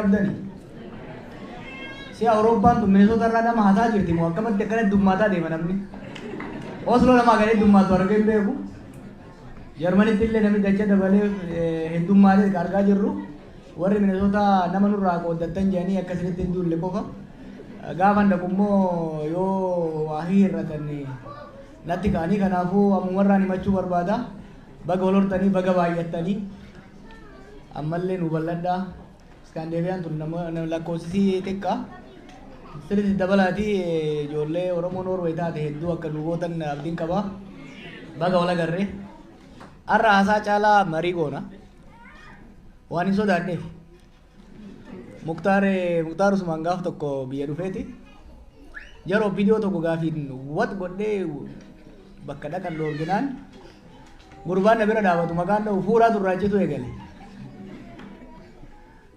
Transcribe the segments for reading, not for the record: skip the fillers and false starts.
Qabdani. Si Awurooppaan tun Minnesota irraa nama hataa jirti moo akkamatti akkana heddummataa deema namni? Oslo namaa gadi heddummaatu argee hin beeku. Jarmanitti illee namni dacha dabalee heddummaatee kan argaa jirru. Warri Minnesota nama nurraa qooddattan jedhanii akkasinitti hin duulle qofa. Gaafa dhaqu immoo yoo waa hir'atan natti ka'anii, kanaafuu ammumarraan himachuu barbaada. Baga wal hortanii, baga baay'attanii, ammallee nu bal'adhaa. Iskaandeebiyaan tun nama lakkoofsisii xiqqaa. Sirriitti dabalaatii ijoollee Oromoo Noorweey taate hedduu akka nu gootan abdiin qaba. Baga wal agarree. Har'a haasaa caalaa marii goona. Waan hin sodaanneef. Muktaar Muktaar Usmaan gaaf tokko biyya dhufeeti. Yeroo viidiyoo tokko gaafiin wat godhee bakka dhaqan dhoorginaan gurbaan na bira dhaabatu maqaan dha'u fuuraa turraachitu eegale.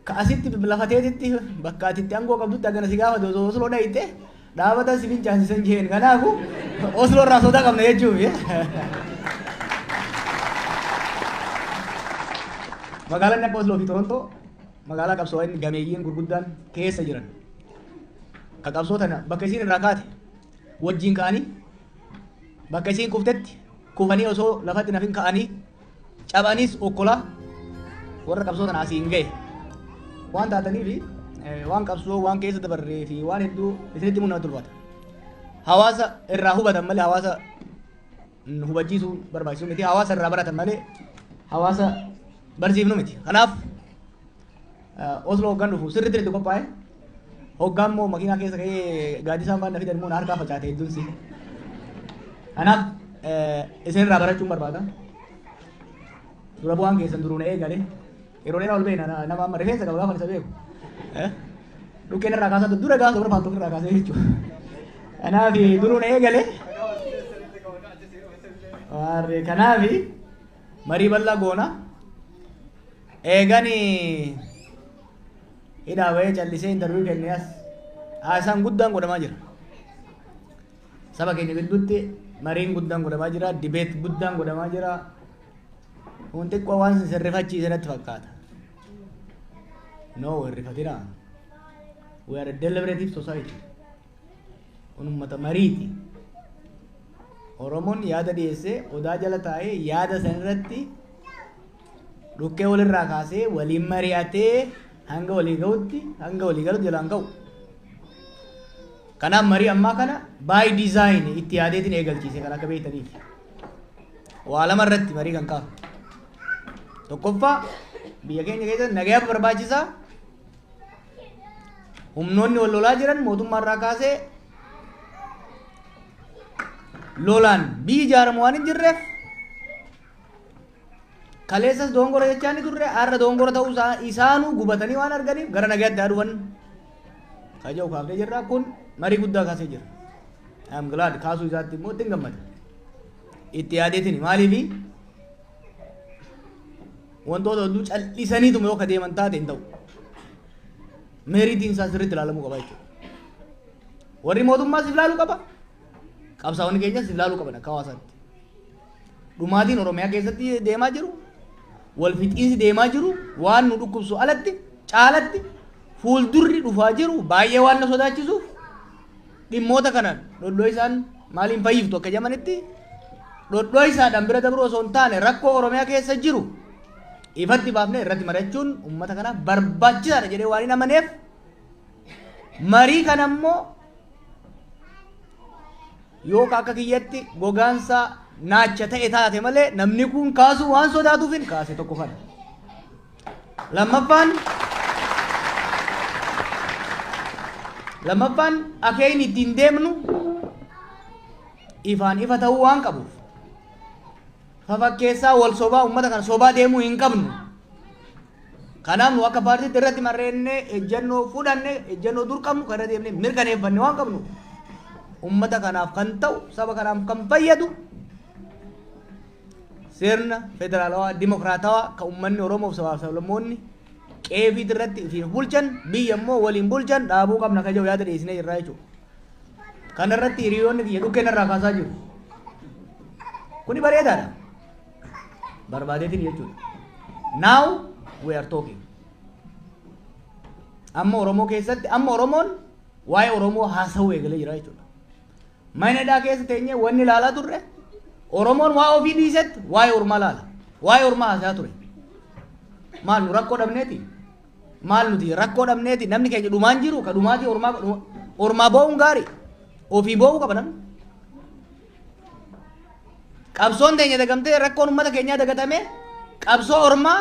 Ka asitti lafa teetitti bakka ati itti aangoo qabdutti hagana si gaafate osoo Osloo dhayite dhaabata si fincaansisan jeen. Kanaafu Osloo irraa sodaa qabna jechuufi. Magaalaan akka Osloo fi Torontoo magaalaa qabsoo inni gameeyyiin gurguddaan keessa jiran. Ka qabsoo tana bakka isiin irraa kaate wajjin ka'anii, bakka isiin kuftetti kufanii, osoo lafatti nafin ka'anii, cabanis okkolaa warra qabsoo tana asiin gahe waan taataniif, waan qabsoo waan keessa dabarree fi waan hedduu isinitti himuu namatti ulfaata. Hawaasa irraa hubatan malee hawaasa hubachiisuu barbaachisu miti. Hawaasa irraa baratan malee hawaasa barsiifnu miti. Kanaaf Oslo hoggaan dhufu sirriitti itti qophaa'e. Hoggaan immoo makiinaa keessa ka'ee gaaddisaan waan na fidan immoo na harkaa facaate hedduun si. Kanaaf isin irraa barachuun barbaada. Dura bu'aan keessan duruu na eegale. Yeroo dheeraa ol beekna, nama amma rifeensa qaba gaafa isa beeku. Dhukkeen irraa kaasaa dura gaafa dura faantuu irraa kaasee jechuudha. Kanaaf duruu na eegale. Warri kanaaf marii bal'aa goona. Eegani hidhaa bahee callisee interview kennee as haasaan guddaan godhamaa jira. Saba keenya gidduutti mariin guddaan godhamaa jira, debate guddaan godhamaa jira. Kun xiqqoo waan sirrifachiise natti fakkaata. No, hirrifatina. We are a deliberative society. Kun uummata mariiti. Oromoon yaada dhiyeessee odaa jala taa'ee yaada san irratti dhukkee walirraa kaasee waliin mari'atee hanga walii ga'utti, hanga walii galutti jalaan ga'u. Kanaaf marii ammaa kana by design itti yaadeetiin eegalchiise kan akka beektaniif. Waa lama irratti marii kan kaafu. Tokkoffaa, biyya keenya keessatti nagayaaf barbaachisaa. Humnoonni wal lolaa jiran mootummaa irraa kaasee lolaan biyyi ijaaramu waan hin jirreef, kaleessas dongora jechaa ni turre, har'a dongora ta'uu isaanuu gubatanii waan arganiif gara nagayaatti haa dhufan kaja'u kaafnee jirra. Kun marii guddaa kaasee jira. I am glad, kaasuu isaatti immoo ittiin gammada. Itti yaadeetini maaliifi wantoota hedduu cal'isaniituma yoo ka deeman taate hin ta'u. Meritiin isaa sirriitti ilaalamuu qaba jechuudha. Warri mootummaas ilaaluu qaba. Qabsaa'onni keenyas ilaaluu qaban akka hawaasaatti. Dhumaatiin Oromiyaa keessatti deemaa jiru, wal fixiinsi deemaa jiru waan nu dhukkubsu alatti caalatti fuuldurri dhufaa jiru baay'ee waan na sodaachisuuf, dhimmoota kana dhodhoo isaan maaliin fayyiftu akka jedhamanitti dhodhoo isaadhaan bira dabruu osoo hin taane, rakkoo Oromiyaa keessa jiru ifatti baafnee irratti mari'achuun uummata kanaaf barbaachisaadha jedhee waan hin amaneef, marii kana immoo yoo akka kiyyatti gogaansa naacha ta'e taate malee namni kun kaasuu waan sodaatuuf hin kaase tokko kana. Lammaffaan, akeekni ittiin deemnu ifaan ifa ta'uu waan qabuuf, fafakkeessaa wal sobaa uummata kana sobaa deemuu hin qabnu. Kanaaf nu akka paartiitti irratti marreennee ejjennoo fudhanne, ejjennoo dur qabnu kan irra deemnee mirkaneeffanne waan qabnu, uummata kanaaf kan ta'u, saba kanaaf kan fayyadu sirna federaalawaa dimokiraatawaa kan uummanni Oromoo fi sabaaf sablammoonni qeefiit irratti ittiin bulchan, biyya immoo waliin bulchan dhaabuu qabna kan jedhu yaada dhiyeessinee jirra jechuudha. Kana irratti hiriyoonni kiyya dhukkeen irraa kaasaa jiru. Kuni bareedaadha. Barbaadeetiin jechuudha. Now we are talking. Amma Oromoo keessatti, amma Oromoon waa'ee Oromoo haasawuu eegalee jira jechuudha. Mana hidhaa keessa teenyee wanni ilaalaa turre, Oromoon waa ofii dhiisetti waa'ee ormaa laala. Waa'ee ormaa haasaa ture. Maal nu rakkoo dhabneeti? Maal nuti rakkoo dhabneeti? Namni keenya dhumaan jiru ka dhumaatii ormaa ormaa boo'uun gaarii. Ofii boo'uu qaba namni. Qabsoon teenya dagamtee, rakkoon uummata keenyaa dagatamee, qabsoo ormaa,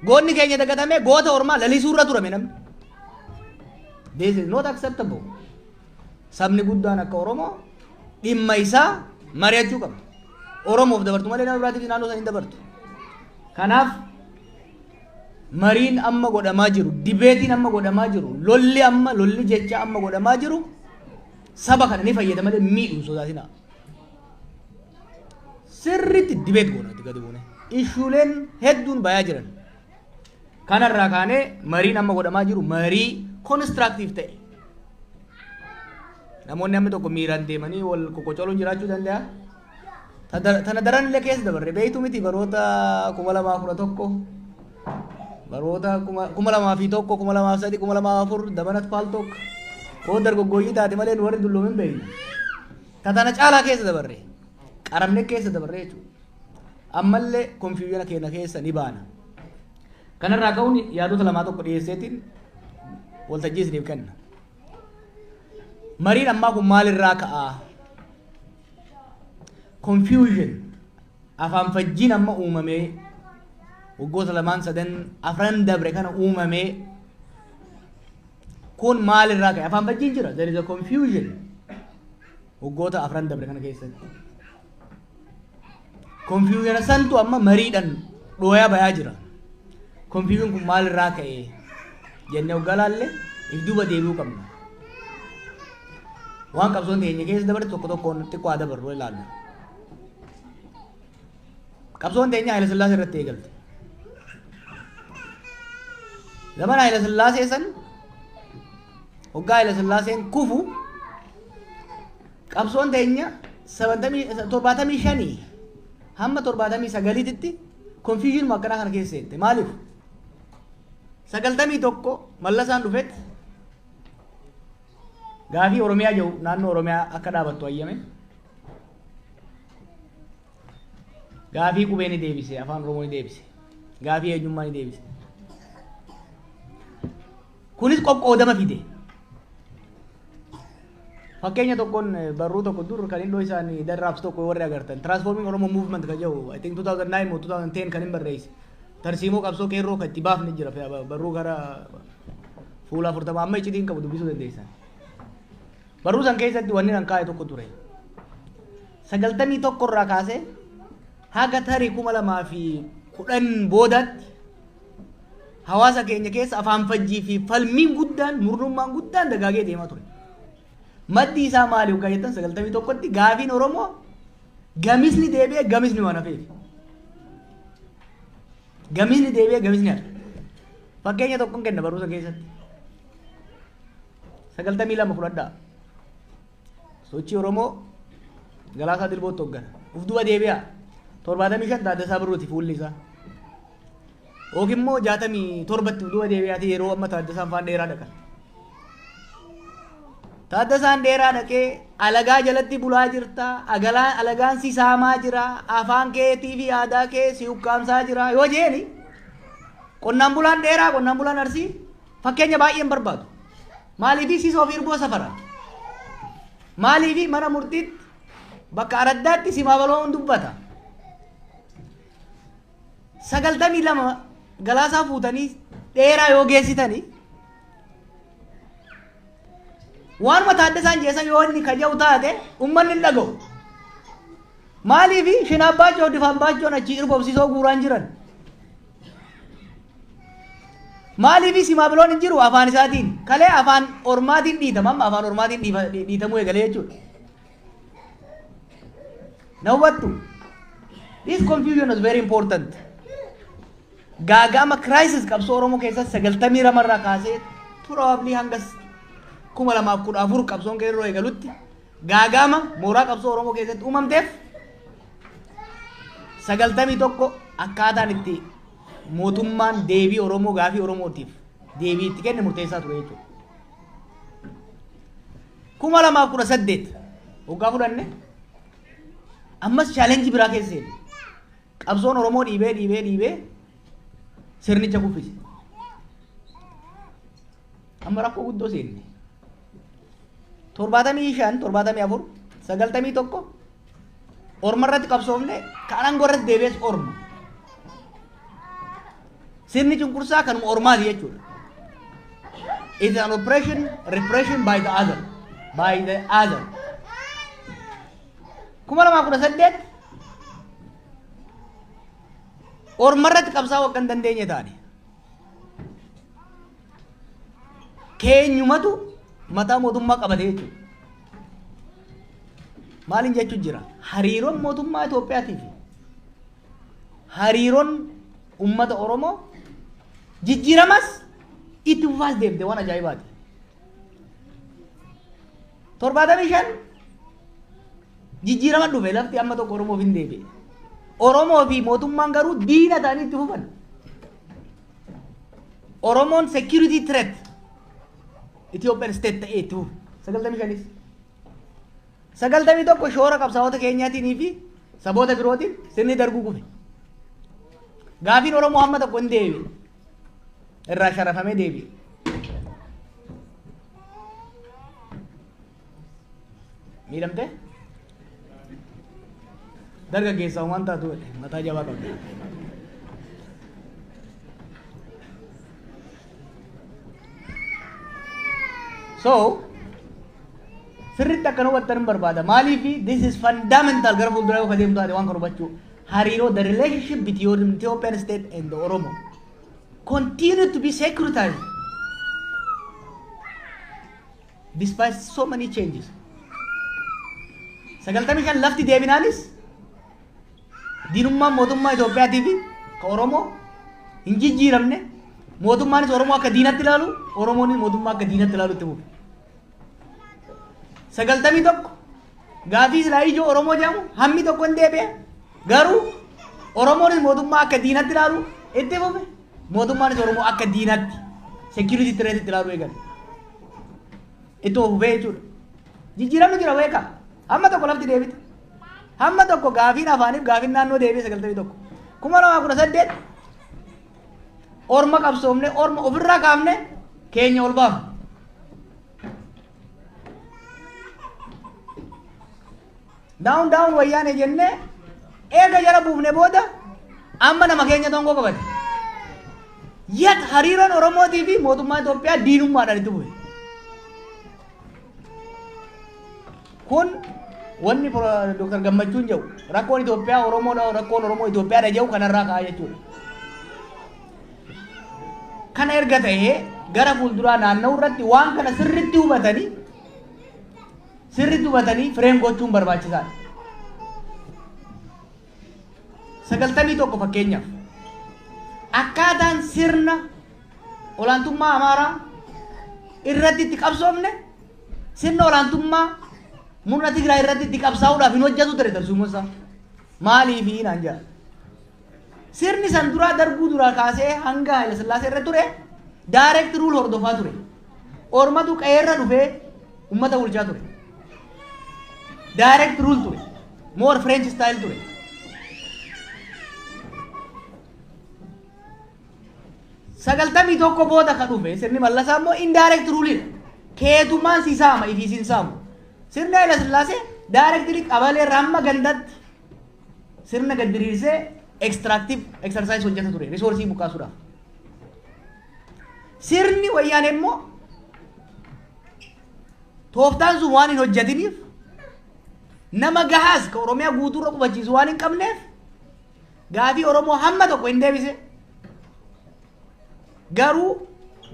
goonni keenya dagatamee, goota ormaa lalisuu irra turame namni. This is not acceptable. Sabni guddaan akka Oromoo dhimma isaa mari'achuu qaba. Oromoof dabartu malee nama biraatiif naannoo sana hin dabartu. Kanaaf mariin amma godhamaa jiru, debateiin amma godhamaa jiru, lolli amma lolli jecha amma godhamaa jiru saba kana ni fayyada malee miidhu hin sodaatinaa. Sirriitti debate goona itti gadi buune. Issueleen hedduun bayaa jiran. Kanarraa kaanee mariin amma godhamaa jiru marii constructive ta'e. Namoonni hammi tokko miiraan deemanii wal qoqqocoluun jiraachuu danda'a. Tana daran illee keessa dabarre beeytu miti, baroota 2011, baroota 2001, 2003, 2004 dabanat Paltalk koo dargoggooyyii taate malee nu warri dulloomin beeyna. Tana caalaa keessa dabarre, qaramne keessa dabarre jechuudha. Ammallee confusion keenya keessa ni baana. Kanarraa ka'uun yaadota lamaa tokko dhiyeesseetiin waltajjii isiniif kenna. Mariin ammaa kun maalirraa ka'aa? Confusion, afaan fajjiin amma uumamee waggoota lamaan sadan afran dabre kana uumamee kun maalirraa ka'e? Afaan fajjiin jira. There is a confusion waggoota afran dabre kana keessatti. Confusion santu amma mariidhaan dhooyaa bayaa jira. Confusion kun maalirraa ka'e jennee waggaa laalle if duuba deebi'uu qabna. Waan qabsoon teenya keessa dabarte tokko tokkoon xiqqoo haa dabarru ilaallu. Qabsoon teenya Haayila Sillaasee irratti eegalte. Zaman Haayila Sillaasee san, waggaa Haayila Sillaaseen kufu, qabsoon teenya 75 hamma 79tti confusion akkanaa kana keessa seente. Maaliif? 91 Mallasaan dhufetti gaafii Oromiyaa jiru, naannoo Oromiyaa akka dhaabattu hayyame. Gaafii qubee ni deebise, afaan Oromoo ni deebise. Gaafii eenyummaa ni deebise. Kunis qoqqoodama fide. Fakkeenya tokkoon, barruu tokko dur kan inni isaan darraabsu tokko warri agartan, Transforming Oromo Movement kan jedhu, I think 2009 moo 2010 kan hin barreesse. Tarsiimoo qabsoo qeerroo kan itti baafne jira, barruu gara fuula 40 amma iccitiin qabu dubbisuu dandeessan. Barruu san keessatti wanni nan kaa'e tokko ture. 91 irraa kaasee haga tarii 2010 boodaatti hawaasa keenya keessa afaan fajjii fi falmiin guddaan, murnummaan guddaan dagaagee deemaa ture. Maddi isaa maali yookaan jettan, 91tti gaafiin Oromoo gamisni deebi'ee gamisni waan hafeef. Gamisni deebi'ee gamisni hafe. Fakkeenya tokkoon kenna barumsa keessatti. 92 fudhadhaa. Sochii Oromoo Galaasaa Dilbootti hooggana. Uf duba deebi'a. 75 Taaddasaa Birruuti fuulli isaa. Yookiin immoo 67tti uf duba deebi'aati, yeroo amma Taaddasaan faan dheeraa dhaqan. Taaddasaan dheeraa dhaqee alagaa jalatti bulaa jirta, alagaan si saamaa jira, afaan keetii fi aadaa kee si ukkaamsaa jira yoo jeeni, qonnaan bulaan dheeraa, qonnaan bulaan Arsii fakkeenya baay'een barbaadu. Maaliifi sisoo fi irboo safara? Maaliifi mana murtiitti bakka araddaatti simaa baloon dubbata? 92 Galaasaa fuutanii dheeraa yoo geessitanii, waanuma Taaddasaan jeessan yoo inni kaja'u taate, ummanni hin dhaga'u. Maaliifi shinaabbaaccoo difaanbaachoon achii irboobsisoo guuraan jiran? Maaliifi simaabiloon hin jiru afaan isaatiin? Kalee afaan ormaatiin dhiitama, amma afaan ormaatiin dhiitamuu eegalee jechuudha. Na hubattu? This confusion is very important. Gaaga'ama, crisis qabsoo Oromoo keessatti 92rraa kaasee probably hanga 2014 qabsoon qeerroo eegalutti gaaga'ama mooraa qabsoo Oromoo keessatti uumamteef, 91 akkaataan itti mootummaan deebii Oromoo gaafii Oromootiif deebii itti kenne murteessaa ture jechuudha. 2018 waggaa fudhanne ammas challenge biraa keessa seenne. Qabsoon Oromoo dhiibee dhiibee dhiibee sirnicha kuffise. Amma rakkoo guddoo seenne. 75, 74, 91 orma irratti qabsoofne, kan aangoo irratti deebi'es orma. Sirni cunqursaa kanuma ormaati jechuudha. It's an oppression, repression by the other. By the other. 2018 orma irratti qabsaa'uu akka hin dandeenye taane. Keenyumatu mataa mootummaa qabate jechuudha. Maaliin jechuun jira? Hariiroon mootummaa Itoophiyaatii fi hariiroon uummata Oromoo jijjiiramas itti fufaas deemte, waan ajaa'ibaati. 75 jijjiirama dhufe, lafti amma tokko Oromoof hin deebi'e. Oromoo fi mootummaan garuu diina ta'anii itti fufan. Oromoon security threat Ethiopian state ta'ee itti fufe. 95s. 91 shoora qabsaa'ota keenyaatiin fi saboota birootiin sirni Darguu kufe. Gaafiin Oromoo hamma tokko hin deebi'e. Irraa sharafamee deebi'e. Miidhamtee? Dargaggeessa waan taatu mataa jabaa qabda. So, sirriitti akkana hubattan hin barbaada. Maaliif? This is fundamental gara fuulduraa yoo deemtu taate waan kana hubachuu. Hariiroo, the relationship between Ethiopian state and the Oromo continue to be securitized despite so many changes. 95 lafti deebinaanis diinummaan mootummaa Itoophiyaatii fi ka Oromoo hin jijjiiramne. Mootummaanis Oromoo akka diinatti ilaalu, Oromoonis mootummaa akka diinatti ilaalu itti fufe. 91 gaafii silaa ijoo Oromoo jedhamu hammi tokko hin deebi'e, garuu Oromoonis mootummaa akka diinatti ilaalu itti fufe, mootummaanis Oromoo akka diinatti, security threat itti ilaalu eegale. Ittuma fufee jechuudha. Jijjiiramni jira, beekaa. Hamma tokko lafti deebite. Hamma tokko gaafiin afaaniif gaafiin naannoo deebi'e 91. 2018 orma qabsoomne, orma ofirraa kaafne, keenya ol baafne. Down down Wayyaane jennee eega jala buufne booda amma nama keenya tongoo qabate. Yet hariiroon Oromootii fi mootummaa Itoophiyaa diinummaadhaan itti bu'e. Kun wanni Dr. Gammachuun jedhu, rakkoon Itoophiyaa Oromoodha, rakkoon Oromoo Itoophiyaadha jedhu kanarraa ka'a jechuudha. Kana erga ta'ee, gara fuulduraa naanna'uu irratti waan kana sirritti hubatanii frame gochuun barbaachisaadha. 91 fakkeenyaaf akkaataan sirna olaantummaa Amaaraa irratti itti qabsoofne sirna olaantummaa murna Tigraay irratti itti qabsaa'uudhaaf hin hojjetu ture tarsuumosaa. Maaliifi naan jedha. Sirni san duraa, Darbuu duraa kaasee hanga Haayila Sillaasee irra ture, direct rule hordofaa ture. Ormatu qe'eerra dhufee ummata bulchaa ture. Direct rule ture. More French style ture. 91 booda ka dhufe sirni Mallasaa immoo indirect ruleidha. Keetummaan si saama, ifii siin saamu. Sirni Haayila Sillaasee directly qabalee irraa hamma gandatti sirna gad diriirsee extractive exercise hojjeta ture resource buqqaasuudhaaf. Sirni Wayyaanee immoo tooftaan sun waan hin hojjetiniif, nama gahaas ka Oromiyaa guutuurra qubachiisu waan hin qabneef, gaafii Oromoo hamma tokko hin deebise. Garuu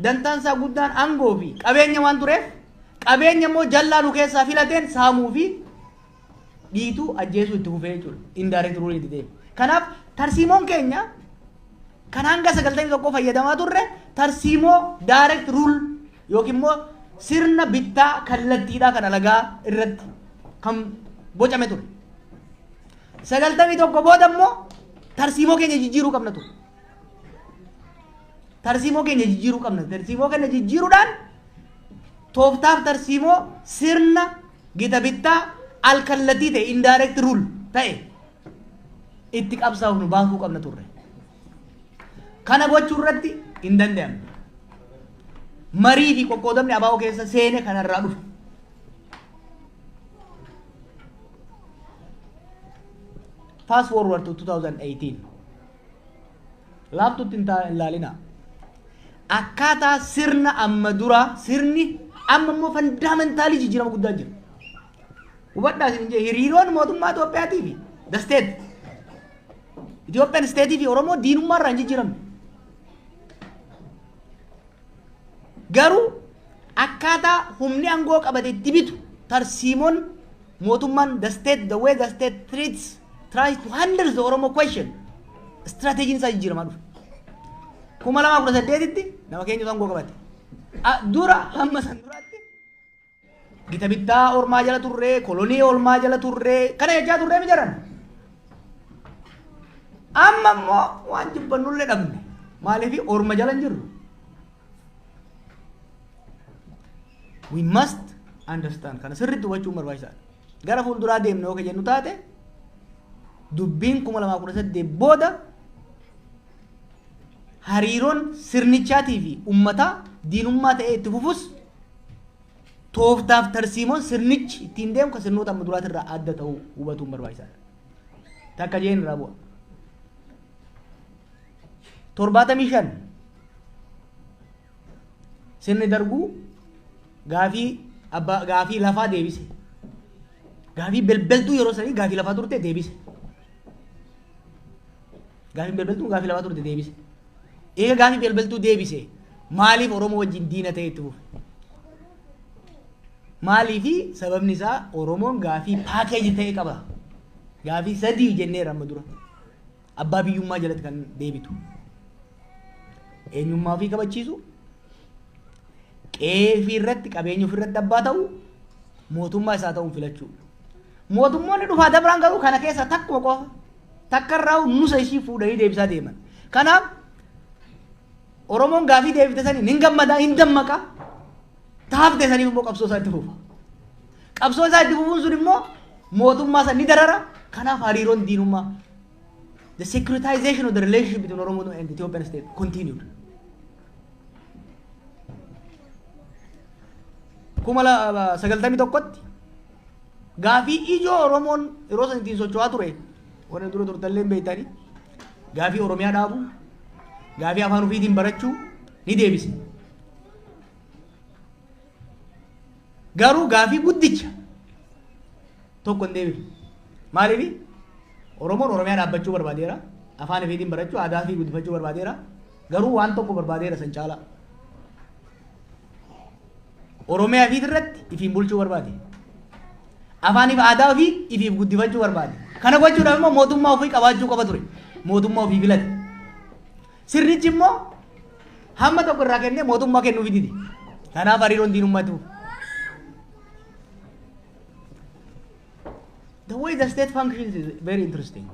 dantaan isaa guddaan aangoo fi qabeenya waan tureef, qabeenya immoo jallaa nu keessaa filateen saamuu fi dhiituu, ajjeesuu itti fufee jechuudha. Indirect rule itti deeme. Kanaaf tarsiimoon keenya kan hanga 91 fayyadamaa turre tarsiimoo direct rule yookiin immoo sirna bittaa kallattiidhaa kan alagaa irratti kan bocame ture. 91 booda immoo tarsiimoo keenya jijjiiruu qabna ture. Tarsiimoo keenya jijjiiruu qabna. Tarsiimoo keenya jijjiiruudhaan tooftaaf tarsiimoo sirna gita bittaa alkallattii ta'e, indirect rule ta'e, itti qabsaa'uuf nu baasuu qabna turre. Kana gochuu irratti hin danda'amne. Marii fi qoqqoodamni ABO keessa seene kanarraa dhufe. Fast forward to 2018. Laaftutti hin ilaalina. Akkaataa sirna amma dura, sirni amma immoo fundamentally jijjiirama guddaa jira. Hubadhaa isin jee, hiriiroon mootummaa Itoophiyaatii fi the state, Ethiopian state fi Oromoo diinummaa irraa hin jijjiiramne. Garuu akkaataa humni aangoo qabate itti bitu, tarsiimoon mootummaan, the state, the way the state treats, tries to handle the Oromo question, strateejiin isaa jijjiiramaa dhufe. 2018tti nama keenyatu aangoo qabate. Dura hamma san duraatti gita bittaa ormaa jala turree, kolonii ormaa jala turree, kana jechaa turree mi jiran. Amma immoo waan jibbannullee dhabne. Maaliif? Orma jala hin jirru. We must understand, kana sirriitti hubachuun barbaachisaadha. Gara fuulduraa deemne yoo jennu taate, dubbiin 2018 booda hariiroon sirnichaatii fi uummataa diinummaa ta'ee itti fufus, tooftaaf tarsiimoon sirnichi ittiin deemu kan sirnoota amma duraatirraa adda ta'uu hubatuun barbaachisaadha. Takka jeen irraa bu'a. 75 sirni darbuu gaafii abbaa gaafii lafaa deebise. Gaafii belbeltuu yeroo sanii gaafii lafaa turte deebise. Gaafii belbeltuu gaafii lafaa turte deebise. Eega gaafii belbeltuu deebise, maaliif Oromoo wajjin diina ta'e itti fufe? Maaliifi? Sababni isaa Oromoon gaafii package ta'e qaba. Gaafii sadii jenneera amma dura. Abbaa biyyummaa jalatti kan deebitu. Eenyummaa ofii kabachiisu, qe'ee ofii irratti, qabeenya ofii irratti abbaa ta'u, mootummaa isaa ta'uun filachuu. Mootummoonni dhufaa dabraan garuu kana keessa takkuma qofa, takka irraa nusa ishii fuudhanii deebisaa deeman. Kanaaf Oromoon gaafii deebifte sanii hin gammadaa, hin dammaqa. Taafte saniif immoo qabsoo isaa itti fufa. Qabsoo isaa itti fufuun sun immoo mootummaa san ni darara. Kanaaf hariiroon diinummaa, the securitization of the relationship between Oromo and Ethiopian state continued. 91tti gaafii ijoo Oromoon yeroo san ittiin socho'aa ture, warri dura turtallee hin beektanii, gaafii Oromiyaa dhaabu, gaafii afaan ofiitiin barachuu ni deebise. Garuu gaafii guddicha tokko hin deebifne. Maaliif? Oromoon Oromiyaa dhaabbachuu barbaadeera. Afaan ofiitiin barachuu, aadaa ofii guddifachuu barbaadeera. Garuu waan tokko barbaadeera san caalaa. Oromiyaa ofiit irratti ifiin bulchuu barbaade. Afaanii fi aadaa ofii ifiif guddifachuu barbaade. Kana gochuudhaaf immoo mootummaa ofii qabaachuu qaba ture. Mootummaa ofii filate. Sirnichi immoo hamma tokko irraa kennee mootummaa kennuufii dide. Kanaaf hariiroon diinummaa itti fufe. The way the state functions is very interesting.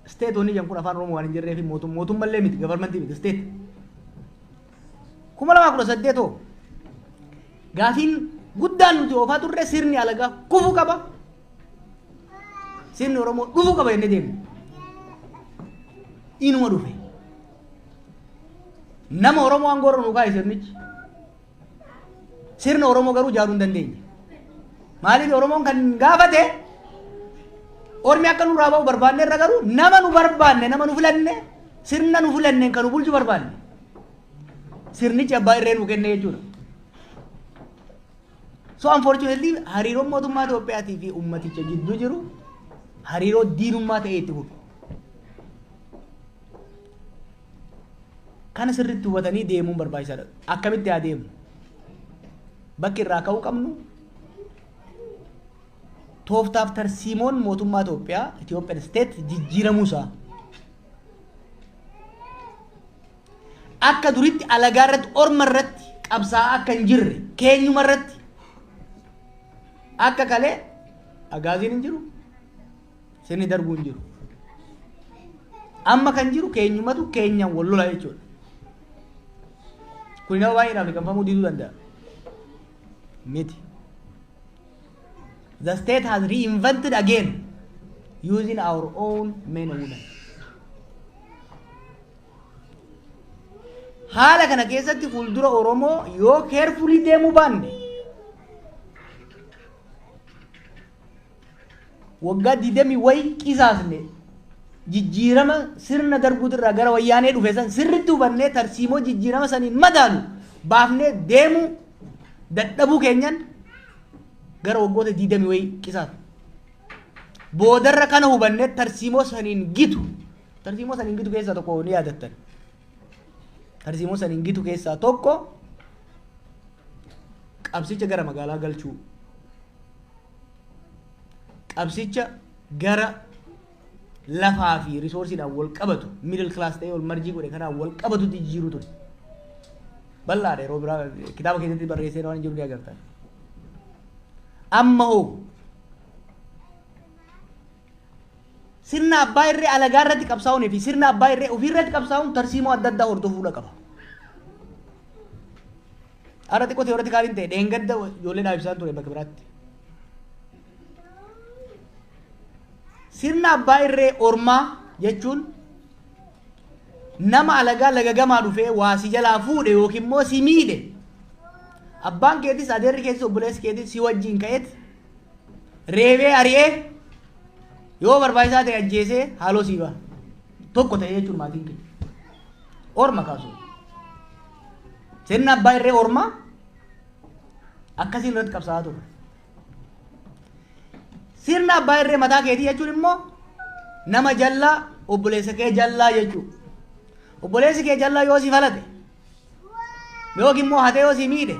State wanni jedhamu kun afaan Oromoo waan hin jirree fi mootummallee miti, governmentii miti, state. 2018 hoo, gaafiin guddaan nuti oofaa turre sirni alagaa kufuu qaba. Sirni Oromoo dhufuu qaba jennee deemne. Inuma dhufe. Nama Oromoo aangoo irra nu kaa'e sirnichi. Sirna Oromoo garuu ijaaruu hin dandeenye. Maaliif? Oromoon kan gaafate ormi akka nurraa ba'u barbaanne irra, garuu nama nu barbaanne, nama nu filanne, sirna nu filanne kan nu bulchu barbaanne. Sirnichi abbaa irree nu kenne jechuudha. So unfortunately hariiroon mootummaa Itoophiyaatii fi ummaticha jidduu jiru hariiroo diinummaa ta'ee itti fufe. Kana sirriitti hubatanii deemuun barbaachisaadha. Akkamitti haa deemnu? Bakki irraa ka'uu qabnu tooftaaf tarsiimoon mootummaa Itoophiyaa, Ethiopian state, jijjiiramuu isaa. Akka duritti alagaa irratti, orma irratti qabsaa'aa akka hin jirre, keenyuma irratti akka kalee agaaziin hin jiru, sirni darbuu hin jiru. Amma kan jiru keenyumatu keenyaan wal lola jechuudha. Kuni nama baay'eedhaaf liqimfamuu diduu danda'a. Miti. The state has reinvented again using our own men and women. Haala kana keessatti fuuldura Oromoo yoo carefully deemuu baanne waggaa 20 wayi qisaasne jijjiirama sirna darbuutirraa gara wayyaanee dhufe san sirriitti hubannee tarsiimoo jijjiirama saniin madaalu baafnee deemuu dadhabuu keenyan gara waggoota 20 wayi qisaasne. Boodarra kana hubannee tarsiimoo saniin gitu. Tarsiimoo saniin gitu keessaa tokko ni yaadattan. Tarsiimoo saniin gitu keessaa tokko qabsicha gara magaalaa galchuu. Qabsicha gara lafaa fi riisoorsiidhaan wal qabatu middle class ta'ee wal marjii godhe kanaan wal qabatutti jijjiiruu ture. Bal'aadha yeroo biraa kitaaba keessatti barreessee waan jiru ni agartan. Amma hoo sirna abbaa irree alagaa irratti qabsaa'uunii fi sirna abbaa irree ofii irratti qabsaa'uun tarsiimoo adda addaa hordofuudha qaba. Har'a xiqqoo teoreetikaaliin ta'e dheengadda ijoollee dhaabsisaan ture bakka biraatti. Sirna abbaa irree ormaa jechuun nama alagaa laga gamaa dhufee waa si jalaa fuudhe yookiin immoo si miidhe abbaan keetis adeerri keetis obboleessi keetis si wajjin ka'eet reebee ari'ee yoo barbaachisaa ta'e ajjeesee haaloo sii ba'a. Tokko ta'e jechuun maatiin kee. Orma kaasu. Sirna abbaa irree ormaa akkasiin irratti qabsaa'aa ture. Sirna abbaa irree mataa keetii jechuun immoo nama jallaa obboleessa kee jallaa jechuudha. Obboleessi kee jallaa yoo si falate yookiin immoo hatee yoo si miidhe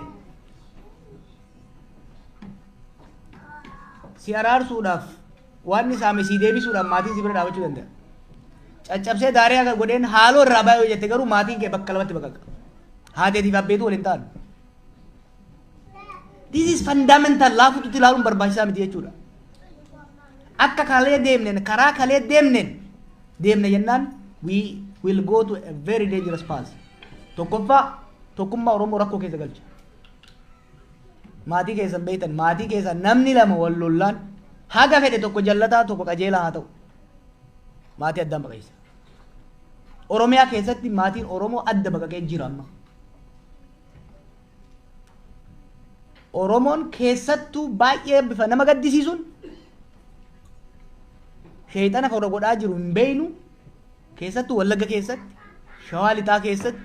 si araarsuudhaaf waan saame si deebisuudhaaf maatiin si bira dhaabachuu danda'a. Caccabsee daaree akka godheen haaloo irraa baay'ee jette garuu maatiin kee bakka lamatti baqaqa. Haateetiif abbeetu waliin ta'an. This is fundamental laafututti ilaaluun barbaachisaa miti jechuudha. Akka kalee deemneen karaa kalee deemneen deemne jennaan we will go to a very dangerous path. Tokkoffaa tokkummaa Oromoo rakkoo keessa galcha. Maatii keessan beektan maatii keessan namni lama wal lollaan haga fedhe tokko jallataa tokko qajeelaa haa ta'u. Maatii addaan baqaqsa. Oromiyaa keessatti maatiin Oromoo adda baqaqee jira amma. Oromoon keessattuu baay'ee bifa nama gaddisiisuun sheexana kana godhaa jiru hin beeynu keessattuu Wallagga keessatti, Shawaa Lixaa keessatti,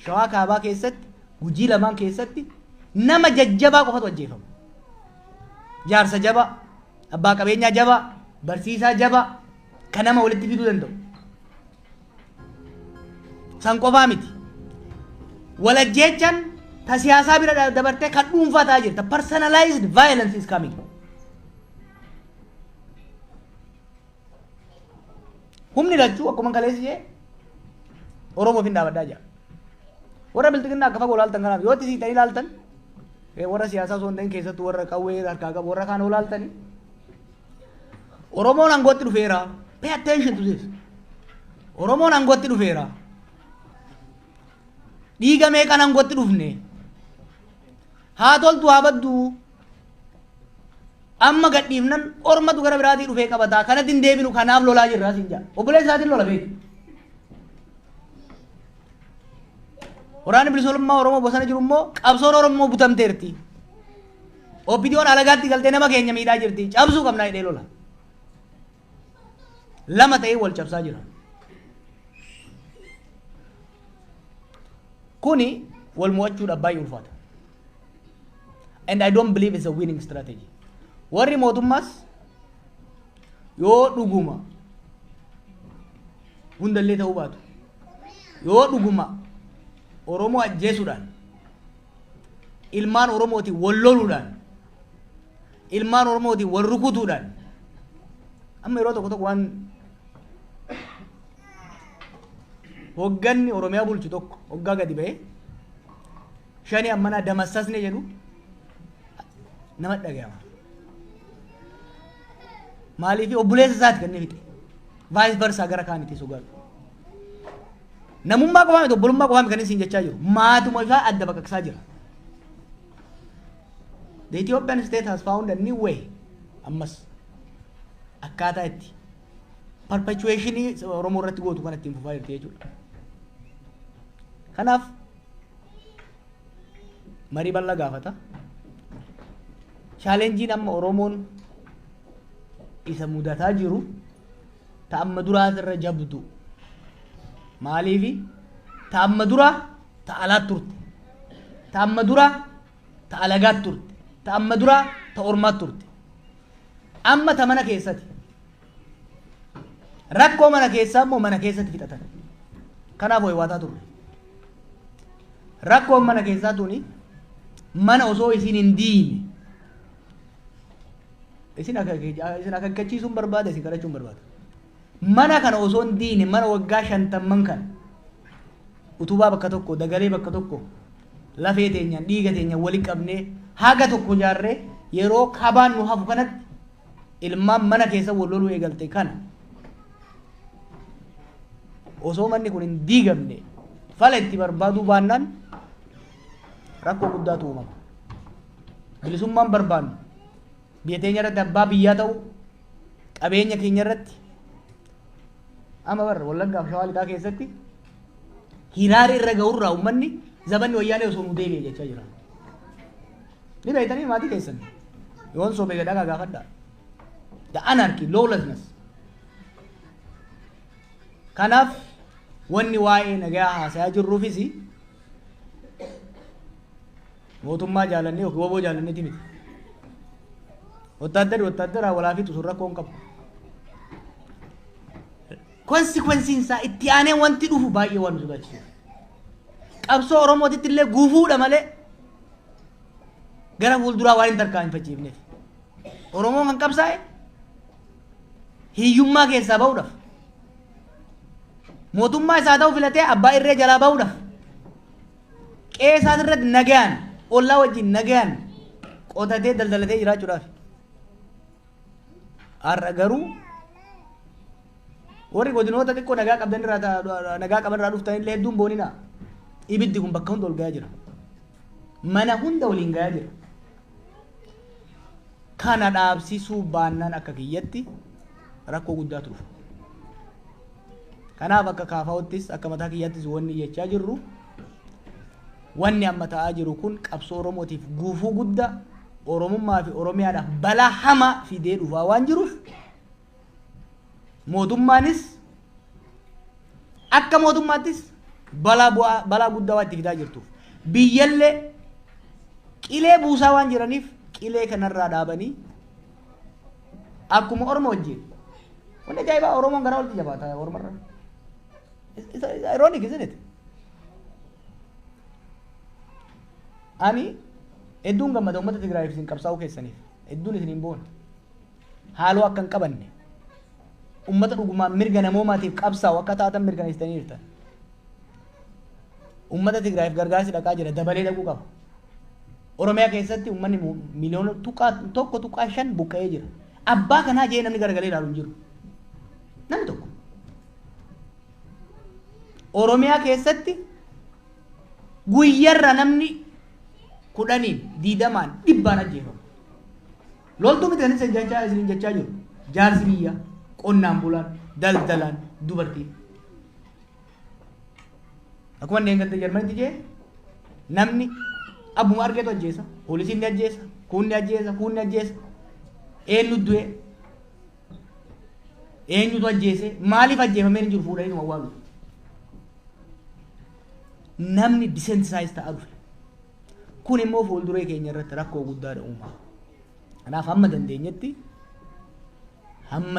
Shawaa Kaabaa keessatti, Gujii lamaan keessatti nama jajjabaa qofatu ajjeefama. Jaarsa jabaa, abbaa qabeenyaa jabaa, barsiisaa jabaa kan nama walitti fiduu danda'u. San qofaa miti. Walajjeechaan ta siyaasaa bira dabartee kan dhuunfaa ta'aa jirta. Personalized violence is coming. Humni lachuu akkuma kaleessi jee Oromoof hin dhaabadhaa jira. Warra bilxiginnaa akka fagoo ilaaltan kanaaf yoo itti siitanii ilaaltan warra siyaasaa osoo hin ta'in keessattuu warra qawwee harkaa qabu warra kaan ilaaltanii Oromoon aangootti dhufeera. Pay attention to this. Oromoon aangootti dhufeera. Dhiiga meeqaan aangootti dhufne. Haa toltu haa baddu. Amma gadhiifnan ormatu gara biraatii dhufee qabataa. Kanatti hin deebinu kanaaf lolaa jirra siin jedha. Obboleessa isaatiin lola beeku. Waraanni bilisummaa Oromoo bosona jiru immoo qabsoon Oromoo butamteerti. OPDOn alagaatti galtee nama keenya miidhaa jirti. Cabsuu qabnaa jedhee lola. Lama ta'ee wal cabsaa jira. Kuni wal mo'achuudhaaf baay'ee ulfaata. And I don't believe it's a winning strategy. Warri mootummaas yoo dhuguma hundallee ta'uu baatu yoo dhuguma Oromoo ajjeesuudhaan ilmaan Oromootiin wal loluudhaan ilmaan Oromootiin wal rukutuudhaan amma yeroo tokko tokko waan hogganni Oromiyaa bulchu tokko hoggaa gadi ba'ee shani ammanaa damassasne jedhu nama dhagayama. Maaliif obboleessa isaati kan inni fixe. Vice versa gara kaanitti sogaadhu. Namummaa qofaa miti, obbolummaa qofaa miti kan isin jechaa jiru. Maatuma isaa adda baqaqsaa jira. The Ethiopian state has found a new way. Ammas akkaataa itti perpetuationii Oromoo irratti gootu kan ittiin fufaa jirti jechuudha. Kanaaf marii bal'aa gaafata. Challengeiin amma Oromoon isa mudataa jiru ta amma duraa irra jabdu. Maaliifi ta amma duraa ta alaat turte. Ta amma duraa ta alagaat turte. Ta amma duraa ta ormaat turte. Amma ta mana keessatti. Rakkoo mana keessaa immoo mana keessatti fixatan. Kanaaf hoywaataa turre. Rakkoon mana keessaa tuni mana osoo isin hin diine, isin akeekkachiisuun barbaada, isin kadhachuun barbaada. Mana kana osoo hin diine, mana waggaa 50n kana utubaa bakka tokko, dagalee bakka tokko, lafee teenyaan, dhiiga teenyaan walitti qabnee haga tokko jaarree, yeroo kabaan nu hafu kanatti ilmaan mana keessa wal loluu eegalte kana, osoo manni kun hin diigamne fala itti barbaaduu baannaan rakkoo guddaatu uumama. Bilisummaan barbaannu, biyya teenya irratti abbaa biyyaa ta'uu, qabeenya keenya irratti, amma barra Wallaggaaf Shawaa Lixaa keessatti hiraari irra ga'urraa uummanni zabanni Wayyaanee osoo nu deebi'e jechaa jira. Ni beektanii maatii keessan. Yoon soobee gadhaa gaafadhaa. The anarchy, lawlessness. Kanaaf wanni waa'ee nagaa haasayaa jirruufis mootummaa jaalannee yookiin woboo jaalanneeti miti. Wottaaddari wottaaddara walaa fixu sun rakkoo hin qabu. Consequenceiin isaa itti aanee wanti dhufu baay'ee waan nu sodaachisuuf. Qabsoo Oromootitti illee gufuudha malee gara fuulduraa waan hin tarkaanfachiifneef. Oromoon kan qabsaa'e hiyyummaa keessaa ba'uudhaaf. Mootummaa isaa ta'u filatee abbaa irree jalaa ba'uudhaaf. Qe'ee isaa irratti nagaan, ollaa wajjin nagaan qotatee daldalatee jiraachuudhaaf. Har'a garuu warri godinoota xiqqoo nagaa qabdan irraa, nagaa qaban irraa dhuftan illee hedduun boonina. Ibiddi kun bakka hunda ol gahaa jira. Mana hunda waliin gahaa jira. Kana dhaabsisuu baannaan akka kiyyatti rakkoo guddaatu dhufa. Kanaaf akka kaafaa'uttis, akka mataa kiyyaattis wanni jechaa jirru, wanni amma ta'aa jiru kun qabsoo Oromootiif gufuu guddaa, Oromummaa fi Oromiyaadhaaf balaa hamaa fidee dhufaa waan jiruuf, mootummaanis akka mootummaattis balaa bu'aa balaa guddaa waan itti fidaa jirtuuf, biyyallee qilee buusaa waan jiraniif, qilee kanarraa dhaabanii akkuma Oromoo wajjin, wanni ajaa'ibaa Oromoon garaa walitti jabaata Oromarra. It's ironic, isn't it? Ani hedduun gammada uummata Tigraayiif isin qabsaa'uu keessaniif. Hedduun isin hin boona. Haaloo akka hin qabanne, uummata dhugumaan mirga namoomaatiif qabsaa'u akka taatan mirkaneessitanii jirtan. Uummata Tigraayiif gargaarsi dhaqaa jira, dabalee dhaquu qaba. Oromiyaa keessatti uummanni miliyoona 1.5 buqqa'ee jira. Abbaa kanaa jee namni garagalee ilaalu hin jiru. Namni tokko. Oromiyaa keessatti guyyarra namni 10n, 20n, 100n ajjeefamu. Loltuu miti kan isin jechaa jiru. Jaarsi biyyaa, qonnaan bulaan, daldalaan, dubartiin. Akkuma inni eeggatte Jarmanitti jee, namni abbuma argeetu ajjeesa. Poolisiin ni ajjeesa, kuun ni ajjeesa, kuun ni ajjeesa. Eenyu du'e? Eenyutu ajjeese? Maaliif ajjeefamee hin jiru, fuudhanii awwaalu. Namni desensitize ta'aa dhufe. Kun immoo fuulduree keenya irratti rakkoo guddaadha uumaa. Kanaaf hamma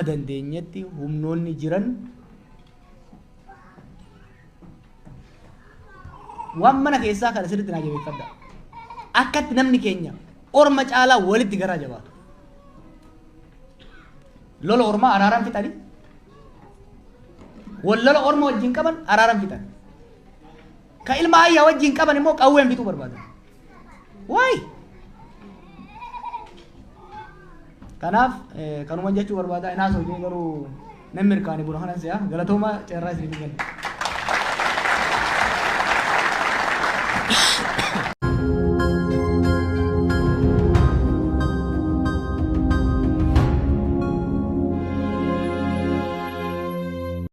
dandeenyetti humnoonni jiran waan mana keessaa kana sirriitti naa jabeeffadha. Akkatti namni keenya orma caalaa walitti garaa jabaatu. Lola ormaa araaraan fixanii, wal lola orma wajjin qaban araaraan fixan. Ka ilma ayyaa wajjin qaban immoo qawween fixuu barbaadan. Waay! Kanaaf kanuma jechuu barbaada. Inaas hojii garuu nan mirkaane buna kanan si'a. Galatooma, carraa isinii kenna.